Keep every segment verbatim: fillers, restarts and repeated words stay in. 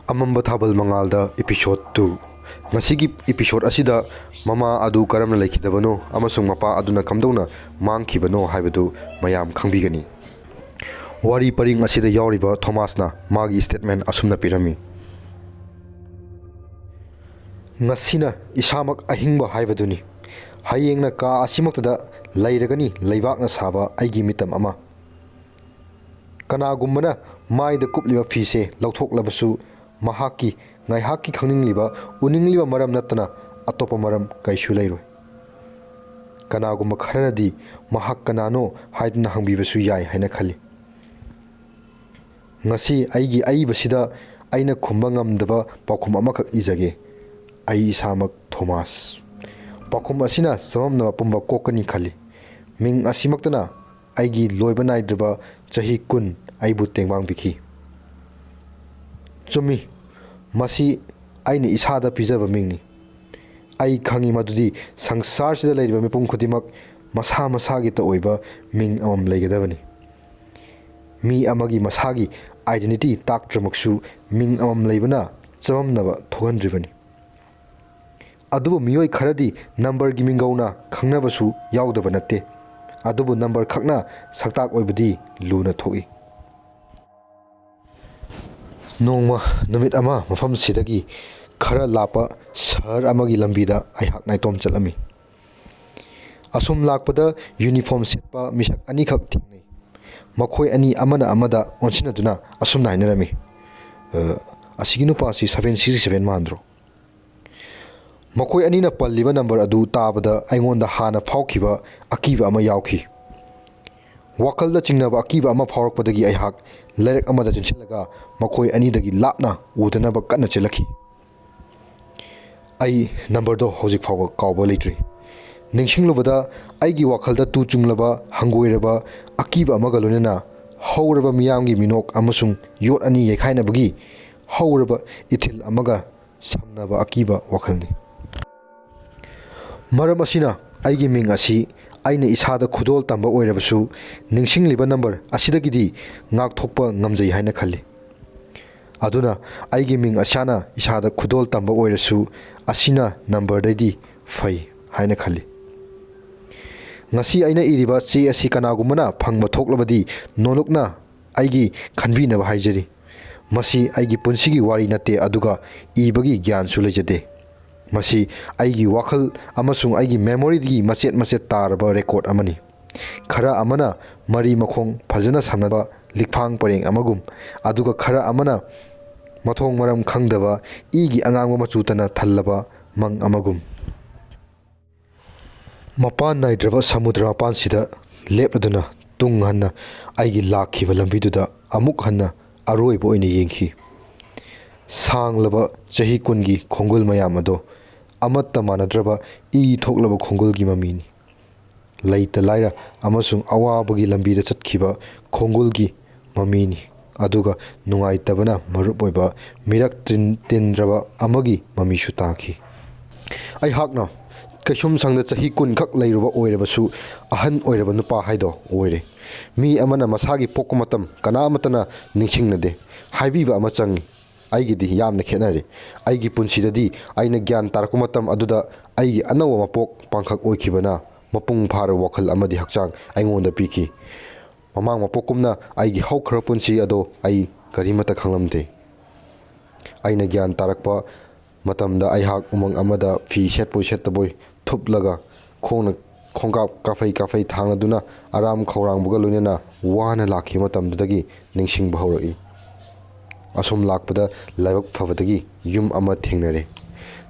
ꯑꯃꯝꯕ ꯊꯥꯕꯜ ꯃꯉꯥꯜꯗ episode two꯫ ꯉꯁꯤꯒꯤ episode ꯑꯁꯤꯗ ꯃꯃꯥ ꯑꯗꯨ ꯀꯔꯝꯅ ꯂꯩꯈꯤꯗꯕꯅꯣ ꯑꯃꯁꯨꯡ ꯃꯄꯥ ꯑꯗꯨꯅ ꯀꯝꯗꯧꯅ ꯃꯥꯡꯈꯤꯕꯅꯣ ꯍꯥꯏꯕꯗꯨ ꯃꯌꯥꯝ ꯈꯪꯕꯤꯒꯅꯤ꯫ ꯋꯥꯔꯤ ꯄꯔꯤꯡ ꯑꯁꯤꯗ ꯌꯥꯎꯔꯤꯕ ꯊꯣꯃꯥꯁꯅ ꯃꯥꯒꯤ statement ꯑꯁꯨꯝꯅ ꯄꯤꯔꯝꯃꯤ: "ꯉꯁꯤꯅ ꯏꯁꯥꯃꯛ ꯑꯍꯤꯡꯕ ꯍꯥꯏꯕꯗꯨꯅꯤ꯫ ꯍꯌꯦꯡꯅ ꯀꯥ ꯑꯁꯤꯃꯛꯇꯗ ꯂꯩꯔꯒꯅꯤ ꯂꯩꯕꯥꯛꯅ ꯁꯥꯕ ꯑꯩꯒꯤ ꯃꯤꯇꯝ ꯑꯃ꯫ ꯀꯅꯥꯒꯨꯝꯕꯅ ꯃꯥꯏꯗ ꯀꯨꯞꯂꯤꯕ ꯐꯤꯁꯦ ꯂꯧꯊꯣꯛꯂꯕꯁꯨ, ꯃꯍꯥꯛꯀꯤ ꯉꯥꯏꯍꯥꯛꯀꯤ ꯈꯪꯅꯤꯡꯂꯤꯕ, ꯎꯅꯤꯡꯂꯤꯕ ꯃꯔꯝ ꯅꯠꯇꯅ ꯑꯇꯣꯞꯄ ꯃꯔꯝ ꯀꯩꯁꯨ ꯂꯩꯔꯣꯏ꯫ ꯀꯅꯥꯒꯨꯝꯕ ꯈꯔꯅꯗꯤ ꯃꯍꯥꯛ ꯀꯅꯥꯅꯣ ꯍꯥꯏꯗꯨꯅ ꯍꯪꯕꯤꯕꯁꯨ ꯌꯥꯏ ꯍꯥꯏꯅ ꯈꯜꯂꯤ꯫ ꯉꯁꯤ ꯑꯩꯒꯤ ꯑꯏꯕꯁꯤꯗ ꯑꯩꯅ ꯈꯨꯝꯕ ꯉꯝꯗꯕ ꯄꯥꯎꯈꯨꯝ ꯑꯃꯈꯛ ꯏꯖꯒꯦ꯫ ꯑꯩ ꯏꯁꯥꯃꯛ ꯊꯣꯃꯥꯁ꯫ ꯄꯥꯎꯈꯨꯝ ꯑꯁꯤꯅ ꯆꯃꯝꯅꯕ ꯄꯨꯝꯕ ꯀꯣꯛꯀꯅꯤ ꯈꯜꯂꯤ꯫ ꯃꯤꯡ ꯑꯁꯤꯃꯛꯇꯅ ꯑꯩꯒꯤ ꯂꯣꯏꯕ ꯅꯥꯏꯗ꯭ꯔꯕ ꯆꯍꯤ ꯀꯨꯟ ꯑꯩꯕꯨ ꯇꯦꯡꯕꯥꯡꯕꯤꯈꯤ꯫ ꯆꯨꯝꯃꯤ, ꯃꯁꯤ ꯑꯩꯅ ꯏꯁꯥꯗ ꯄꯤꯖꯕ ꯃꯤꯡꯅꯤ꯫ ꯑꯩ ꯈꯪꯏ ꯃꯗꯨꯗꯤ ꯁꯪꯁꯥꯔꯁꯤꯗ ꯂꯩꯔꯤꯕ ꯃꯤꯄꯨꯝ ꯈꯨꯗꯤꯡꯃꯛ ꯃꯁꯥ ꯃꯁꯥꯒꯤ ꯇꯑꯣꯏꯕ ꯃꯤꯡ ꯑꯃꯃꯝ ꯂꯩꯒꯗꯕꯅꯤ꯫ ꯃꯤ ꯑꯃꯒꯤ ꯃꯁꯥꯒꯤ identity ꯇꯥꯛꯇ꯭ꯔꯃꯛꯁꯨ, ꯃꯤꯡ ꯑꯃꯃꯝ ꯂꯩꯕꯅ ꯆꯃꯝꯅꯕ ꯊꯣꯛꯍꯟꯗ꯭ꯔꯤꯕꯅꯤ꯫ ꯑꯗꯨꯕꯨ ꯃꯤꯑꯣꯏ ꯈꯔꯗꯤ ꯅꯝꯕꯔꯒꯤ ꯃꯤꯡꯒꯧꯅ ꯈꯪꯅꯕꯁꯨ ꯌꯥꯎꯗꯕ ꯅꯠꯇꯦ꯫ ꯑꯗꯨꯕꯨ ꯅꯝꯕꯔ ꯈꯛꯅ ꯁꯛꯇꯥꯛ ꯑꯣꯏꯕꯗꯤ ꯂꯨꯅ ꯊꯣꯛꯏ"꯫ ꯅꯣꯡꯃ ꯅꯨꯃꯤꯠ ꯑꯃ ꯃꯐꯝꯁꯤꯗꯒꯤ ꯈꯔ ꯂꯥꯞꯄ ꯁꯍꯔ ꯑꯃꯒꯤ ꯂꯝꯕꯤꯗ ꯑꯩꯍꯥꯛ ꯅꯥꯏꯇꯣꯝ ꯆꯠꯂꯝꯃꯤ꯫ ꯑꯁꯨꯝ ꯂꯥꯛꯄꯗ uniform ꯁꯦꯠꯄ ꯃꯤꯁꯛ ꯑꯅꯤꯈꯛ ꯊꯦꯡꯅꯩ꯫ ꯃꯈꯣꯏ ꯑꯅꯤ ꯑꯃꯅ ꯑꯃꯗ ꯑꯣꯟꯁꯤꯟꯅꯗꯨꯅ ꯑꯁꯨꯝꯅ ꯍꯥꯏꯅꯔꯝꯃꯤ, "ꯑ, ꯑꯁꯤꯒꯤ ꯅꯨꯄꯥꯁꯤ seven six seven ꯃꯥꯟꯗ꯭ꯔꯣ?" ꯃꯈꯣꯏ ꯑꯅꯤꯅ ꯄꯜꯂꯤꯕ ꯅꯝꯕꯔ ꯑꯗꯨ ꯇꯥꯕꯗ ꯑꯩꯉꯣꯟꯗ ꯍꯥꯟꯅ ꯐꯥꯎꯈꯤꯕ ꯑꯀꯤꯕ ꯑꯃ ꯌꯥꯎꯈꯤ꯫ ꯋꯥꯈꯜꯗ ꯆꯤꯡꯅꯕ ꯑꯀꯤꯕ ꯑꯃ ꯐꯥꯎꯔꯛꯄꯗꯒꯤ ꯑꯩꯍꯥꯛ ꯂꯩꯔꯛ ꯑꯃꯗ ꯆꯦꯟꯁꯤꯜꯂꯒ ꯃꯈꯣꯏ ꯑꯅꯤꯗꯒꯤ ꯂꯥꯞꯅ ꯎꯗꯅꯕ ꯀꯟꯅ ꯆꯦꯜꯂꯛꯈꯤ꯫ ꯑꯩ ꯅꯝꯕꯔꯗꯣ ꯍꯧꯖꯤꯛ ꯐꯥꯎꯕ ꯀꯥꯎꯕ ꯂꯩꯇ꯭ꯔꯤ꯫ ꯅꯤꯡꯁꯤꯡꯂꯨꯕꯗ ꯑꯩꯒꯤ ꯋꯥꯈꯜꯗ ꯇꯨ ꯆꯨꯡꯂꯕ, ꯍꯪꯒꯣꯏꯔꯕ ꯑꯀꯤꯕ ꯑꯃꯒ ꯂꯣꯏꯅꯅ ꯍꯧꯔꯕ ꯃꯤꯌꯥꯝꯒꯤ ꯃꯤꯅꯣꯛ ꯑꯃꯁꯨꯡ ꯌꯣꯠ ꯑꯅꯤ ꯌꯩꯈꯥꯏꯅꯕꯒꯤ ꯍꯧꯔꯕ ꯏꯊꯤꯜ ꯑꯃꯒ ꯁꯝꯅꯕ ꯑꯀꯤꯕ ꯋꯥꯈꯜꯅꯤ꯫ ꯃꯔꯝ ꯑꯁꯤꯅ ꯑꯩꯒꯤ ꯃꯤꯡ ꯑꯁꯤ ꯑꯩꯅ ꯏꯁꯥꯗ ꯈꯨꯗꯣꯜ ꯇꯝꯕ ꯑꯣꯏꯔꯕꯁꯨ, ꯅꯤꯡꯁꯤꯡꯂꯤꯕ ꯅꯝꯕꯔ ꯑꯁꯤꯗꯒꯤꯗꯤ ꯉꯥꯛꯊꯣꯛꯄ ꯉꯝꯖꯩ ꯍꯥꯏꯅ ꯈꯜꯂꯤ꯫ ꯑꯗꯨꯅ ꯑꯩꯒꯤ ꯃꯤꯡ ꯑꯁꯥꯅ ꯏꯁꯥꯗ ꯈꯨꯗꯣꯜ ꯇꯝꯕ ꯑꯣꯏꯔꯁꯨ, ꯑꯁꯤꯅ ꯅꯝꯕꯔꯗꯩꯗꯤ ꯐꯩ ꯍꯥꯏꯅ ꯈꯜꯂꯤ꯫ ꯉꯁꯤ ꯑꯩꯅ ꯏꯔꯤꯕ ꯆꯦ ꯑꯁꯤ ꯀꯅꯥꯒꯨꯝꯕꯅ ꯐꯪꯕ ꯊꯣꯛꯂꯕꯗꯤ, ꯅꯣꯂꯨꯛꯅ ꯑꯩꯒꯤ ꯈꯟꯕꯤꯅꯕ ꯍꯥꯏꯖꯔꯤ꯫ ꯃꯁꯤ ꯑꯩꯒꯤ ꯄꯨꯟꯁꯤꯒꯤ ꯋꯥꯔꯤ ꯅꯠꯇꯦ, ꯑꯗꯨꯒ ꯏꯕꯒꯤ ꯒ꯭ꯌꯥꯟꯁꯨ ꯂꯩꯖꯗꯦ꯫ ꯃꯁꯤ ꯑꯩꯒꯤ ꯋꯥꯈꯜ ꯑꯃꯁꯨꯡ ꯑꯩꯒꯤ ꯃꯦꯃꯣꯔꯤꯗꯒꯤ ꯃꯆꯦꯠ ꯃꯆꯦꯠ ꯇꯥꯔꯕ ꯔꯦꯀꯣꯔꯗ ꯑꯃꯅꯤ꯫ ꯈꯔ ꯑꯃꯅ ꯃꯔꯤ ꯃꯈꯣꯡ ꯐꯖꯅ ꯁꯝꯅꯕ ꯂꯤꯛꯐꯥꯡ ꯄꯔꯦꯡ ꯑꯃꯒꯨꯝ, ꯑꯗꯨꯒ ꯈꯔ ꯑꯃꯅ ꯃꯊꯣꯡ ꯃꯔꯝ ꯈꯪꯗꯕ ꯏꯒꯤ ꯑꯉꯥꯡꯕ ꯃꯆꯨꯇꯅ ꯊꯜꯂꯕ ꯃꯪ ꯑꯃꯒꯨꯝ꯫ ꯃꯄꯥꯟ ꯅꯥꯏꯗ꯭ꯔꯕ ꯁꯃꯨꯗ꯭ꯔ ꯃꯄꯥꯟꯁꯤꯗ ꯂꯦꯞꯂꯗꯨꯅ ꯇꯨꯡ ꯍꯟꯅ ꯑꯩꯒꯤ ꯂꯥꯛꯈꯤꯕ ꯂꯝꯕꯤꯗꯨꯗ ꯑꯃꯨꯛ ꯍꯟꯅ ꯑꯔꯣꯏꯕ ꯑꯣꯏꯅ ꯌꯦꯡꯈꯤ꯫ ꯁꯥꯡꯂꯕ ꯆꯍꯤ ꯀꯨꯟꯒꯤ ꯈꯣꯡꯒꯨꯜ ꯃꯌꯥꯝ ꯑꯗꯣ ꯑꯃꯠꯇ ꯃꯥꯟꯅꯗ꯭ꯔꯕ ꯏ ꯊꯣꯛꯂꯕ ꯈꯣꯡꯒꯨꯜꯒꯤ ꯃꯃꯤꯅꯤ꯫ ꯂꯩꯇ ꯂꯥꯏꯔ ꯑꯃꯁꯨꯡ ꯑꯋꯥꯕꯒꯤ ꯂꯝꯕꯤꯗ ꯆꯠꯈꯤꯕ ꯈꯣꯡꯒꯨꯜꯒꯤ ꯃꯃꯤꯅꯤ, ꯑꯗꯨꯒ ꯅꯨꯡꯉꯥꯏꯇꯕꯅ ꯃꯔꯨꯞ ꯑꯣꯏꯕ ꯃꯤꯔꯛ ꯇꯤꯟ-, ꯇꯤꯟꯗ꯭ꯔꯕ ꯑꯃꯒꯤ ꯃꯃꯤꯁꯨ ꯇꯥꯈꯤ꯫ ꯑꯩꯍꯥꯛꯅ ꯀꯩꯁꯨꯝꯁꯪꯗ ꯆꯍꯤ ꯀꯨꯟ ꯈꯛ ꯂꯩꯔꯨꯕ ꯑꯣꯏꯔꯕꯁꯨ, ꯑꯍꯟ ꯑꯣꯏꯔꯕ ꯅꯨꯄꯥ ꯍꯥꯏꯗꯣ ꯑꯣꯏꯔꯦ꯫ ꯃꯤ ꯑꯃꯅ ꯃꯁꯥꯒꯤ ꯄꯣꯛꯄ ꯃꯇꯝ ꯀꯅꯥ ꯑꯃꯠꯇꯅ ꯅꯤꯡꯁꯤꯡꯅꯗꯦ ꯍꯥꯏꯕꯤꯕ ꯑꯃ ꯆꯪꯏ꯫ ꯑꯩꯒꯤꯗꯤ ꯌꯥꯝꯅ ꯈꯦꯠꯅꯔꯦ꯫ ꯑꯩꯒꯤ ꯄꯨꯟꯁꯤꯗꯗꯤ ꯑꯩꯅ ꯒ꯭ꯌꯥꯟ ꯇꯥꯔꯛꯄ ꯃꯇꯝ ꯑꯗꯨꯗ ꯑꯩꯒꯤ ꯑꯅꯧꯕ ꯃꯄꯣꯛ ꯄꯥꯡꯈꯛ ꯑꯣꯏꯈꯤꯕꯅ ꯃꯄꯨꯡ ꯐꯥꯔꯕ ꯋꯥꯈꯜ ꯑꯃꯗꯤ ꯍꯛꯆꯥꯡ ꯑꯩꯉꯣꯟꯗ ꯄꯤꯈꯤ꯫ ꯃꯃꯥꯡ ꯃꯄꯣꯛꯀꯨꯝꯅ ꯑꯩꯒꯤ ꯍꯧꯈ꯭ꯔꯕ ꯄꯨꯟꯁꯤ ꯑꯗꯣ ꯑꯩ ꯀꯔꯤꯃꯠꯇ ꯈꯪꯂꯝꯗꯦ꯫ ꯑꯩꯅ ꯒ꯭ꯌꯥꯟ ꯇꯥꯔꯛꯄ ꯃꯇꯝꯗ ꯑꯩꯍꯥꯛ ꯎꯃꯪ ꯑꯃꯗ ꯐꯤ ꯁꯦꯠꯄꯣꯏ ꯁꯦꯠꯇꯕꯣꯏ ꯊꯨꯞꯂꯒ ꯈꯣꯡꯅ ꯈꯣꯡꯀꯥꯞ ꯀꯥꯐꯩ ꯀꯥꯐꯩ ꯊꯥꯡꯂꯗꯨꯅ ꯑꯔꯥꯝ ꯈꯧꯔꯥꯡꯕꯒ ꯂꯣꯏꯅꯅ ꯋꯥꯅ ꯂꯥꯛꯈꯤꯕ ꯃꯇꯝꯗꯨꯗꯒꯤ ꯅꯤꯡꯁꯤꯡꯕ ꯍꯧꯔꯛꯏ꯫ ꯑꯁꯨꯝ ꯂꯥꯛꯄꯗ ꯂꯥꯏꯕꯛ ꯐꯕꯗꯒꯤ ꯌꯨꯝ ꯑꯃ ꯊꯦꯡꯅꯔꯦ꯫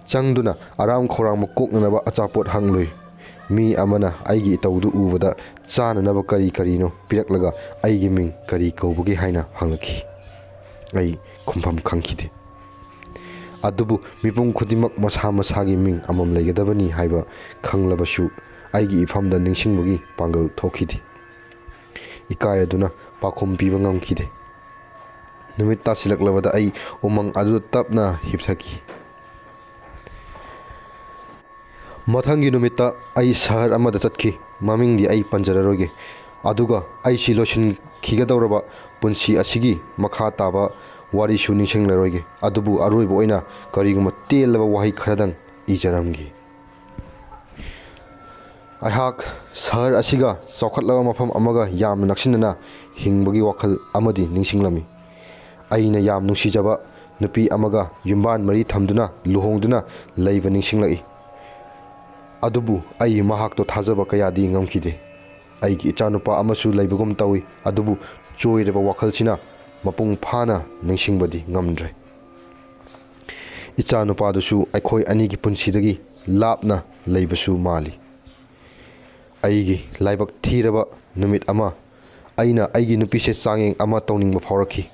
ꯆꯪꯗꯨꯅ ꯑꯔꯥꯝ ꯈꯧꯔꯥꯡꯕ ꯀꯣꯛꯅꯅꯕ ꯑꯆꯥꯄꯣꯠ ꯍꯪꯂꯨꯏ꯫ ꯃꯤ ꯑꯃꯅ ꯑꯩꯒꯤ ꯏꯇꯧꯗꯨ ꯎꯕꯗ ꯆꯥꯅꯅꯕ ꯀꯔꯤ ꯀꯔꯤꯅꯣ ꯄꯤꯔꯛꯂꯒ ꯑꯩꯒꯤ ꯃꯤꯡ ꯀꯔꯤ ꯀꯧꯕꯒꯦ ꯍꯥꯏꯅ ꯍꯪꯂꯛꯈꯤ꯫ ꯑꯩ ꯈꯨꯝꯐꯝ ꯈꯪꯈꯤꯗꯦ꯫ ꯑꯗꯨꯕꯨ ꯃꯤꯄꯨꯝ ꯈꯨꯗꯤꯡꯃꯛ ꯃꯁꯥ ꯃꯁꯥꯒꯤ ꯃꯤꯡ ꯑꯃꯃꯝ ꯂꯩꯒꯗꯕꯅꯤ ꯍꯥꯏꯕ ꯈꯪꯂꯕꯁꯨ, ꯑꯩꯒꯤ ꯏꯐꯝꯗ ꯅꯤꯡꯁꯤꯡꯕꯒꯤ ꯄꯥꯡꯒꯜ ꯊꯣꯛꯈꯤꯗꯦ꯫ ꯏꯀꯥꯏꯔꯗꯨꯅ ꯄꯥꯎꯈꯨꯝ ꯄꯤꯕ ꯉꯝꯈꯤꯗꯦ꯫ ꯅꯨꯃꯤꯠ ꯇꯥꯁꯤꯜꯂꯛꯂꯕꯗ ꯑꯩ ꯎꯃꯪ ꯑꯗꯨꯗ ꯇꯞꯅ ꯍꯤꯞꯊꯈꯤ꯫ ꯃꯊꯪꯒꯤ ꯅꯨꯃꯤꯠꯇ ꯑꯩ ꯁꯍꯔ ꯑꯃꯗ ꯆꯠꯈꯤ꯫ ꯃꯃꯤꯡꯗꯤ ꯑꯩ ꯄꯟꯖꯔꯔꯣꯏꯒꯦ꯫ ꯑꯗꯨꯒ ꯑꯩꯁꯤ ꯂꯣꯏꯁꯤꯟꯈꯤꯒꯗꯧꯔꯕ ꯄꯨꯟꯁꯤ ꯑꯁꯤꯒꯤ ꯃꯈꯥ ꯇꯥꯕ ꯋꯥꯔꯤꯁꯨ ꯅꯤꯡꯁꯤꯡꯂꯔꯣꯏꯒꯦ, ꯑꯗꯨꯕꯨ ꯑꯔꯣꯏꯕ ꯑꯣꯏꯅ ꯀꯔꯤꯒꯨꯝꯕ ꯇꯦꯜꯂꯕ ꯋꯥꯍꯩ ꯈꯔꯗꯪ ꯏꯖꯔꯝꯒꯦ꯫ ꯑꯩꯍꯥꯛ ꯁꯍꯔ ꯑꯁꯤꯒ ꯆꯥꯎꯈꯠꯂꯕ ꯃꯐꯝ ꯑꯃꯒ ꯌꯥꯝꯅ ꯅꯛꯁꯤꯟꯅꯅ ꯍꯤꯡꯕꯒꯤ ꯋꯥꯈꯜ ꯑꯃꯗꯤ ꯅꯤꯡꯁꯤꯡꯂꯝꯃꯤ꯫ ꯑꯩꯅ ꯌꯥꯝ ꯅꯨꯡꯁꯤꯖꯕ ꯅꯨꯄꯤ ꯑꯃꯒ ꯌꯨꯝꯕꯥꯟ ꯃꯔꯤ ꯊꯝꯗꯨꯅ ꯂꯨꯍꯣꯡꯗꯨꯅ ꯂꯩꯕ ꯅꯤꯡꯁꯤꯡꯂꯛꯏ꯫ ꯑꯗꯨꯕꯨ ꯑꯩ ꯃꯍꯥꯛꯇꯣ ꯊꯥꯖꯕ ꯀꯌꯥꯗꯤ ꯉꯝꯈꯤꯗꯦ꯫ ꯑꯩꯒꯤ ꯏꯆꯥꯅꯨꯄꯥ ꯑꯃꯁꯨ ꯂꯩꯕꯒꯨꯝ ꯇꯧꯏ, ꯑꯗꯨꯕꯨ ꯆꯣꯏꯔꯕ ꯋꯥꯈꯜꯁꯤꯅ ꯃꯄꯨꯡ ꯐꯥꯅ ꯅꯤꯡꯁꯤꯡꯕꯗꯤ ꯉꯝꯗ꯭ꯔꯦ꯫ ꯏꯆꯥꯅꯨꯄꯥꯗꯨꯁꯨ ꯑꯩꯈꯣꯏ ꯑꯅꯤꯒꯤ ꯄꯨꯟꯁꯤꯗꯒꯤ ꯂꯥꯞꯅ ꯂꯩꯕꯁꯨ ꯃꯥꯜꯂꯤ꯫ ꯑꯩꯒꯤ ꯂꯥꯏꯕꯛ ꯊꯤꯔꯕ ꯅꯨꯃꯤꯠ ꯑꯃ, ꯑꯩꯅ ꯑꯩꯒꯤ ꯅꯨꯄꯤꯁꯦ ꯆꯥꯡꯌꯦꯡ ꯑꯃ ꯇꯧꯅꯤꯡꯕ ꯐꯥꯎꯔꯛꯈꯤ꯫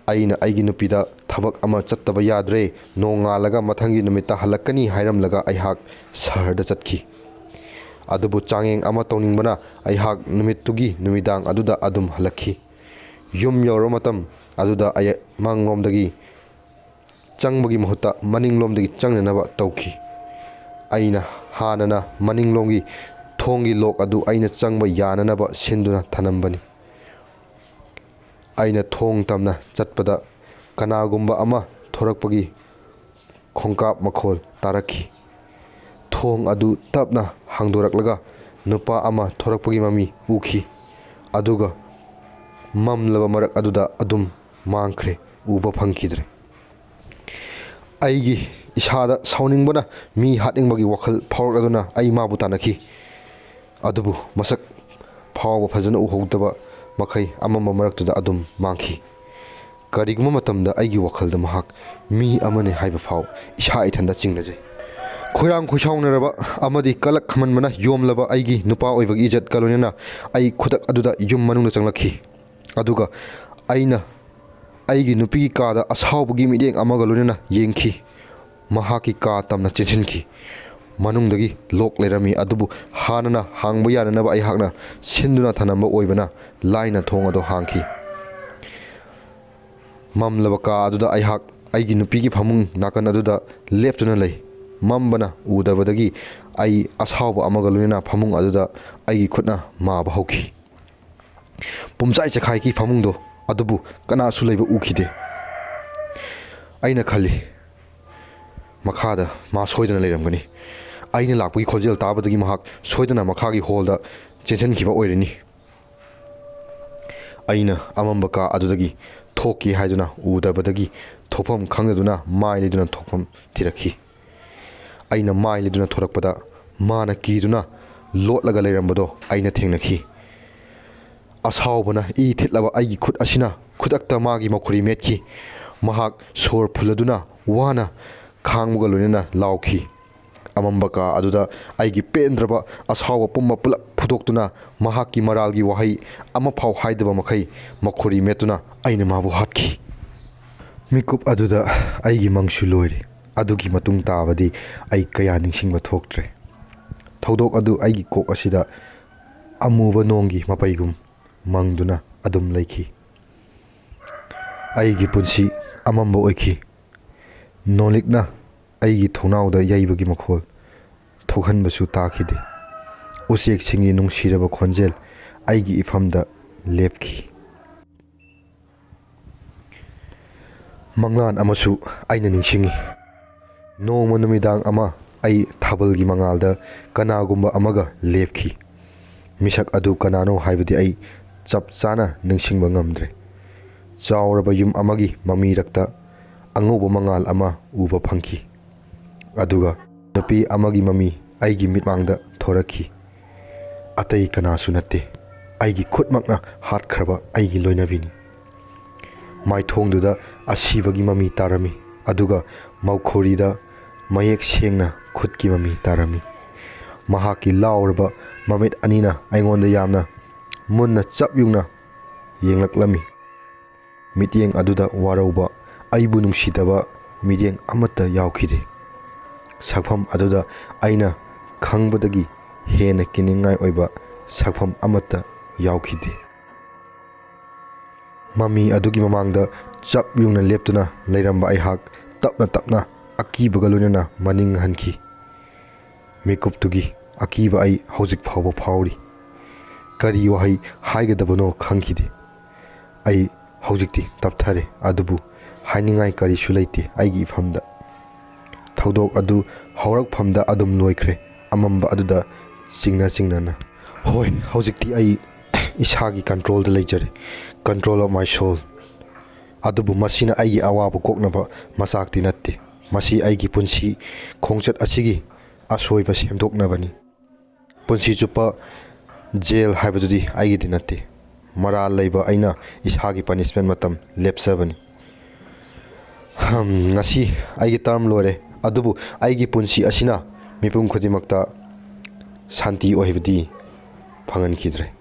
ꯑꯩꯅ ꯑꯩꯒꯤ ꯅꯨꯄꯤꯗ ꯊꯕꯛ ꯑꯃ ꯆꯠꯇꯕ ꯌꯥꯗ꯭ꯔꯦ, ꯅꯣꯡꯉꯥꯜꯂꯒ ꯃꯊꯪꯒꯤ ꯅꯨꯃꯤꯠꯇ ꯍꯜꯂꯛꯀꯅꯤ ꯍꯥꯏꯔꯝꯂꯒ ꯑꯩꯍꯥꯛ ꯁꯍꯔꯗ ꯆꯠꯈꯤ꯫ ꯑꯗꯨꯕꯨ ꯆꯥꯡꯌꯦꯡ ꯑꯃ ꯇꯧꯅꯤꯡꯕꯅ ꯑꯩꯍꯥꯛ ꯅꯨꯃꯤꯠꯇꯨꯒꯤ ꯅꯨꯃꯤꯗꯥꯡ ꯑꯗꯨꯗ ꯑꯗꯨꯝ ꯍꯜꯂꯛꯈꯤ꯫ ꯌꯨꯝ ꯌꯧꯔꯕ ꯃꯇꯝ ꯑꯗꯨꯗ ꯑꯩ ꯃꯥꯡꯂꯣꯝꯗꯒꯤ ꯆꯪꯕꯒꯤ ꯃꯍꯨꯠꯇ ꯃꯅꯤꯡꯂꯣꯝꯗꯒꯤ ꯆꯪꯅꯅꯕ ꯇꯧꯈꯤ꯫ ꯑꯩꯅ ꯍꯥꯟꯅꯅ ꯃꯅꯤꯡꯂꯣꯝꯒꯤ ꯊꯣꯡꯒꯤ ꯂꯣꯛ ꯑꯗꯨ ꯑꯩꯅ ꯆꯪꯕ ꯌꯥꯅꯅꯕ ꯁꯤꯟꯗꯨꯅ ꯊꯅꯝꯕꯅꯤ꯫ ꯑꯩꯅ ꯊꯣꯡ ꯇꯝꯅ ꯆꯠꯄꯗ ꯀꯅꯥꯒꯨꯝꯕ ꯑꯃ ꯊꯣꯔꯛꯄꯒꯤ ꯈꯣꯡꯀꯥꯞ ꯃꯈꯣꯜ ꯇꯥꯔꯛꯈꯤ꯫ ꯊꯣꯡ ꯑꯗꯨ ꯇꯞꯅ ꯍꯥꯡꯗꯣꯔꯛꯂꯒ ꯅꯨꯄꯥ ꯑꯃ ꯊꯣꯔꯛꯄꯒꯤ ꯃꯃꯤ ꯎꯈꯤ, ꯑꯗꯨꯒ ꯃꯝꯂꯕ ꯃꯔꯛ ꯑꯗꯨꯗ ꯑꯗꯨꯝ ꯃꯥꯡꯈ꯭ꯔꯦ, ꯎꯕ ꯐꯪꯈꯤꯗ꯭ꯔꯦ꯫ ꯑꯩꯒꯤ ꯏꯁꯥꯗ ꯁꯥꯎꯅꯤꯡꯕꯅ ꯃꯤ ꯍꯥꯠꯅꯤꯡꯕꯒꯤ ꯋꯥꯈꯜ ꯐꯥꯎꯔꯛꯂꯗꯨꯅ ꯑꯩ ꯃꯥꯕꯨ ꯇꯥꯟꯅꯈꯤ꯫ ꯑꯗꯨꯕꯨ ꯃꯁꯛ ꯐꯥꯎꯕ ꯐꯖꯅ ꯎꯍꯧꯗꯕ ꯃꯈꯩ ꯑꯃꯝꯕ ꯃꯔꯛꯇꯨꯗ ꯑꯗꯨꯝ ꯃꯥꯡꯈꯤ꯫ ꯀꯔꯤꯒꯨꯝꯕ ꯃꯇꯝꯗ ꯑꯩꯒꯤ ꯋꯥꯈꯜꯗ ꯃꯍꯥꯛ ꯃꯤ ꯑꯃꯅꯤ ꯍꯥꯏꯕ ꯐꯥꯎ ꯏꯁꯥ ꯏꯊꯟꯗ ꯆꯤꯡꯅꯖꯩ꯫ ꯈꯣꯏꯔꯥꯡ ꯈꯣꯏꯁꯥꯎꯅꯔꯕ ꯑꯃꯗꯤ ꯀꯂꯛ ꯈꯝꯍꯟꯕꯅ ꯌꯣꯝꯂꯕ ꯑꯩꯒꯤ ꯅꯨꯄꯥ ꯑꯣꯏꯕꯒꯤ ꯏꯖꯠꯀ ꯂꯣꯏꯅꯅ ꯑꯩ ꯈꯨꯗꯛ ꯑꯗꯨꯗ ꯌꯨꯝ ꯃꯅꯨꯡꯗ ꯆꯪꯂꯛꯈꯤ꯫ ꯑꯗꯨꯒ ꯑꯩꯅ ꯑꯩꯒꯤ ꯅꯨꯄꯤꯒꯤ ꯀꯥꯗ ꯑꯁꯥꯎꯕꯒꯤ ꯃꯤꯠꯌꯦꯡ ꯑꯃꯒ ꯂꯣꯏꯅꯅ ꯌꯦꯡꯈꯤ꯫ ꯃꯍꯥꯛꯀꯤ ꯀꯥ ꯇꯝꯅ ꯆꯦꯟꯁꯤꯟꯈꯤ꯫ ꯃꯅꯨꯡꯗꯒꯤ ꯂꯣꯛ ꯂꯩꯔꯝꯃꯤ, ꯑꯗꯨꯕꯨ ꯍꯥꯟꯅꯅ ꯍꯥꯡꯕ ꯌꯥꯅꯅꯕ ꯑꯩꯍꯥꯛꯅ ꯁꯤꯟꯗꯨꯅ ꯊꯅꯝꯕ ꯑꯣꯏꯕꯅ ꯂꯥꯏꯅ ꯊꯣꯡ ꯑꯗꯨ ꯍꯥꯡꯈꯤ꯫ ꯃꯝꯂꯕ ꯀꯥ ꯑꯗꯨꯗ ꯑꯩꯍꯥꯛ ꯑꯩꯒꯤ ꯅꯨꯄꯤꯒꯤ ꯐꯃꯨꯡ ꯅꯥꯀꯟ ꯑꯗꯨꯗ ꯂꯦꯞꯇꯨꯅ ꯂꯩ꯫ ꯃꯝꯕꯅ ꯎꯗꯕꯗꯒꯤ ꯑꯩ ꯑꯁꯥꯎꯕ ꯑꯃꯒ ꯂꯣꯏꯅꯅ ꯐꯃꯨꯡ ꯑꯗꯨꯗ ꯑꯩꯒꯤ ꯈꯨꯠꯅ ꯃꯥꯕ ꯍꯧꯈꯤ꯫ ꯄꯨꯝꯆꯥꯏ ꯆꯈꯥꯏꯈꯤ ꯐꯃꯨꯡꯗꯣ꯫ ꯑꯗꯨꯕꯨ ꯀꯅꯥꯁꯨ ꯂꯩꯕ ꯎꯈꯤꯗꯦ꯫ ꯑꯩꯅ ꯈꯜꯂꯤ, ꯃꯈꯥꯗ ꯃꯥ ꯁꯣꯏꯗꯅ ꯂꯩꯔꯝꯒꯅꯤ꯫ ꯑꯩꯅ ꯂꯥꯛꯄꯒꯤ ꯈꯣꯟꯖꯦꯜ ꯇꯥꯕꯗꯒꯤ ꯃꯍꯥꯛ ꯁꯣꯏꯗꯅ ꯃꯈꯥꯒꯤ ꯍꯣꯜꯗ ꯆꯦꯟꯁꯤꯟꯈꯤꯕ ꯑꯣꯏꯔꯅꯤ꯫ ꯑꯩꯅ ꯑꯃꯝꯕ ꯀꯥ ꯑꯗꯨꯗꯒꯤ ꯊꯣꯛꯀꯦ ꯍꯥꯏꯗꯨꯅ ꯎꯗꯕꯗꯒꯤ ꯊꯣꯛꯐꯝ ꯈꯪꯗꯗꯨꯅ ꯃꯥꯏ ꯂꯩꯗꯨꯅ ꯊꯣꯛꯐꯝ ꯊꯤꯔꯛꯈꯤ꯫ ꯑꯩꯅ ꯃꯥꯏ ꯂꯩꯗꯨꯅ ꯊꯣꯔꯛꯄꯗ ꯃꯥꯅ ꯀꯤꯗꯨꯅ ꯂꯣꯠꯂꯒ ꯂꯩꯔꯝꯕꯗꯣ ꯑꯩꯅ ꯊꯦꯡꯅꯈꯤ꯫ ꯑꯁꯥꯎꯕꯅ ꯏ ꯊꯤꯠꯂꯕ ꯑꯩꯒꯤ ꯈꯨꯠ ꯑꯁꯤꯅ ꯈꯨꯗꯛꯇ ꯃꯥꯒꯤ ꯃꯈꯨꯔꯤ ꯃꯦꯠꯈꯤ꯫ ꯃꯍꯥꯛ ꯁꯣꯔ ꯐꯨꯜꯂꯗꯨꯅ ꯋꯥꯅ ꯈꯥꯡꯕꯒ ꯂꯣꯏꯅꯅ ꯂꯥꯎꯈꯤ꯫ ꯑꯃꯝꯕ ꯀꯥ ꯑꯗꯨꯗ ꯑꯩꯒꯤ ꯄꯦꯟꯗ꯭ꯔꯕ ꯑꯁꯥꯎꯕ ꯄꯨꯝꯕ ꯄꯨꯂꯞ ꯐꯨꯗꯣꯛꯇꯨꯅ ꯃꯍꯥꯛꯀꯤ ꯃꯔꯥꯜꯒꯤ ꯋꯥꯍꯩ ꯑꯃꯐꯥꯎ ꯍꯥꯏꯗꯕ ꯃꯈꯩ ꯃꯈꯨꯔꯤ ꯃꯦꯠꯇꯨꯅ ꯑꯩꯅ ꯃꯥꯕꯨ ꯍꯥꯠꯈꯤ꯫ ꯃꯤꯀꯨꯞ ꯑꯗꯨꯗ ꯑꯩꯒꯤ ꯃꯪꯁꯨ ꯂꯣꯏꯔꯦ꯫ ꯑꯗꯨꯒꯤ ꯃꯇꯨꯡ ꯇꯥꯕꯗꯤ ꯑꯩ ꯀꯌꯥ ꯅꯤꯡꯁꯤꯡꯕ ꯊꯣꯛꯇ꯭ꯔꯦ꯫ ꯊꯧꯗꯣꯛ ꯑꯗꯨ ꯑꯩꯒꯤ ꯀꯣꯛ ꯑꯁꯤꯗ ꯑꯃꯨꯕ ꯅꯣꯡꯒꯤ ꯃꯄꯩꯒꯨꯝ ꯃꯪꯗꯨꯅ ꯑꯗꯨꯝ ꯂꯩꯈꯤ꯫ ꯑꯩꯒꯤ ꯄꯨꯟꯁꯤ ꯑꯃꯝꯕ ꯑꯣꯏꯈꯤ꯫ ꯅꯣꯡꯂꯤꯛꯅ ꯑꯩꯒꯤ ꯊꯣꯡꯅꯥꯎꯗ ꯌꯩꯕꯒꯤ ꯃꯈꯣꯜ ꯊꯣꯛꯍꯟꯕꯁꯨ ꯇꯥꯈꯤꯗꯦ꯫ ꯎꯆꯦꯛꯁꯤꯡꯒꯤ ꯅꯨꯡꯁꯤꯔꯕ ꯈꯣꯟꯖꯦꯜ ꯑꯩꯒꯤ ꯏꯐꯝꯗ ꯂꯦꯞꯈꯤ꯫ ꯃꯪꯂꯥꯟ ꯑꯃꯁꯨ ꯑꯩꯅ ꯅꯤꯡꯁꯤꯡꯉꯤ꯫ ꯅꯣꯡꯃ ꯅꯨꯃꯤꯗꯥꯡ ꯑꯃ ꯑꯩ ꯊꯥꯕꯜꯒꯤ ꯃꯉꯥꯜꯗ ꯀꯅꯥꯒꯨꯝꯕ ꯑꯃꯒ ꯂꯦꯞꯈꯤ꯫ ꯃꯤꯁꯛ ꯑꯗꯨ ꯀꯅꯥꯅꯣ ꯍꯥꯏꯕꯗꯤ ꯑꯩ ꯆꯞ ꯆꯥꯅ ꯅꯤꯡꯁꯤꯡꯕ ꯉꯝꯗ꯭ꯔꯦ꯫ ꯆꯥꯎꯔꯕ ꯌꯨꯝ ꯑꯃꯒꯤ ꯃꯃꯤꯔꯛꯇ ꯑꯉꯧꯕ ꯃꯉꯥꯜ ꯑꯃ ꯎꯕ ꯐꯪꯈꯤ꯫ ꯑꯗꯨꯒ ꯅꯨꯄꯤ ꯑꯃꯒꯤ ꯃꯃꯤ ꯑꯩꯒꯤ ꯃꯤꯠꯃꯥꯡꯗ ꯊꯣꯔꯛꯈꯤ꯫ ꯑꯇꯩ ꯀꯅꯥꯁꯨ ꯅꯠꯇꯦ, ꯑꯩꯒꯤ ꯈꯨꯠꯃꯛꯅ ꯍꯥꯠꯈ꯭ꯔꯕ ꯑꯩꯒꯤ ꯂꯣꯏꯅꯕꯤꯅꯤ꯫ ꯃꯥꯏꯊꯣꯡꯗꯨꯗ ꯑꯁꯤꯕꯒꯤ ꯃꯃꯤ ꯇꯥꯔꯝꯃꯤ, ꯑꯗꯨꯒ ꯃꯧꯈꯣꯔꯤꯗ ꯃꯌꯦꯛ ꯁꯦꯡꯅ ꯈꯨꯠꯀꯤ ꯃꯃꯤ ꯇꯥꯔꯝꯃꯤ꯫ ꯃꯍꯥꯛꯀꯤ ꯂꯥꯎꯔꯕ ꯃꯃꯤꯠ ꯑꯅꯤꯅ ꯑꯩꯉꯣꯟꯗ ꯌꯥꯝꯅ ꯃꯨꯟꯅ ꯆꯞ ꯌꯨꯡꯅ ꯌꯦꯡꯂꯛꯂꯝꯃꯤ꯫ ꯃꯤꯠꯌꯦꯡ ꯑꯗꯨꯗ ꯋꯥꯔꯧꯕ, ꯑꯩꯕꯨ ꯅꯨꯡꯁꯤꯗꯕ ꯃꯤꯠꯌꯦꯡ ꯑꯃꯠꯇ ꯌꯥꯎꯈꯤꯗꯦ꯫ ꯁꯛꯐꯝ ꯑꯗꯨꯗ ꯑꯩꯅ ꯈꯪꯕꯗꯒꯤ ꯍꯦꯟꯅ ꯀꯤꯅꯤꯡꯉꯥꯏ ꯑꯣꯏꯕ ꯁꯛꯐꯝ ꯑꯃꯠꯇ ꯌꯥꯎꯈꯤꯗꯦ꯫ ꯃꯃꯤ ꯑꯗꯨꯒꯤ ꯃꯃꯥꯡꯗ ꯆꯞ ꯌꯨꯡꯅ ꯂꯦꯞꯇꯨꯅ ꯂꯩꯔꯝꯕ ꯑꯩꯍꯥꯛ ꯇꯞꯅ ꯇꯞꯅ ꯑꯀꯤꯕꯒ ꯂꯣꯏꯅꯅ ꯃꯅꯤꯡ ꯍꯟꯈꯤ꯫ ꯃꯤꯀꯨꯞꯇꯨꯒꯤ ꯑꯀꯤꯕ ꯑꯩ ꯍꯧꯖꯤꯛ ꯐꯥꯎꯕ ꯐꯥꯎꯔꯤ꯫ ꯀꯔꯤ ꯋꯥꯍꯩ ꯍꯥꯏꯒꯗꯕꯅꯣ ꯈꯪꯈꯤꯗꯦ꯫ ꯑꯩ ꯍꯧꯖꯤꯛꯇꯤ ꯇꯞꯊꯔꯦ, ꯑꯗꯨꯕꯨ ꯍꯥꯏꯅꯤꯡꯉꯥꯏ ꯀꯔꯤꯁꯨ ꯂꯩꯇꯦ ꯑꯩꯒꯤ ꯏꯐꯝꯗ꯫ ꯊꯧꯗꯣꯛ ꯑꯗꯨ ꯍꯧꯔꯛꯐꯝꯗ ꯑꯗꯨꯝ ꯂꯣꯏꯈ꯭ꯔꯦ, ꯑꯃꯝꯕ ꯑꯗꯨꯗ ꯆꯤꯡꯅ ꯆꯤꯡꯅꯅ꯫ ꯍꯣꯏ, ꯍꯧꯖꯤꯛꯇꯤ ꯑꯩ ꯏꯁꯥꯒꯤ ꯀꯟꯇ꯭ꯔꯣꯜꯗ ꯂꯩꯖꯔꯦ, control of my soul꯫ ꯑꯗꯨꯕꯨ ꯃꯁꯤꯅ ꯑꯩꯒꯤ ꯑꯋꯥꯕ ꯀꯣꯛꯅꯕ ꯃꯆꯥꯛꯇꯤ ꯅꯠꯇꯦ꯫ ꯃꯁꯤ ꯑꯩꯒꯤ ꯄꯨꯟꯁꯤ ꯈꯣꯡꯆꯠ ꯑꯁꯤꯒꯤ ꯑꯁꯣꯏꯕ ꯁꯦꯝꯗꯣꯛꯅꯕꯅꯤ꯫ ꯄꯨꯟꯁꯤ ꯆꯨꯞꯄ ꯖꯦꯜ ꯍꯥꯏꯕꯗꯨꯗꯤ ꯑꯩꯒꯤꯗꯤ ꯅꯠꯇꯦ꯫ ꯃꯔꯥꯜ ꯂꯩꯕ ꯑꯩꯅ ꯏꯁꯥꯒꯤ ꯄꯅꯤꯁꯃꯦꯟ ꯃꯇꯝ ꯂꯦꯞꯆꯕꯅꯤ꯫ ꯍꯝ, ꯉꯁꯤ ꯑꯩꯒꯤ ꯇꯔꯝ ꯂꯣꯏꯔꯦ, ꯑꯗꯨꯕꯨ ꯑꯩꯒꯤ ꯄꯨꯟꯁꯤ ꯑꯁꯤꯅ ꯃꯤꯄꯨꯝ ꯈꯨꯗꯤꯡꯃꯛꯇ ꯁꯥꯟꯇꯤ ꯑꯣꯏꯕꯗꯤ ꯐꯪꯍꯟꯈꯤꯗ꯭ꯔꯦ꯫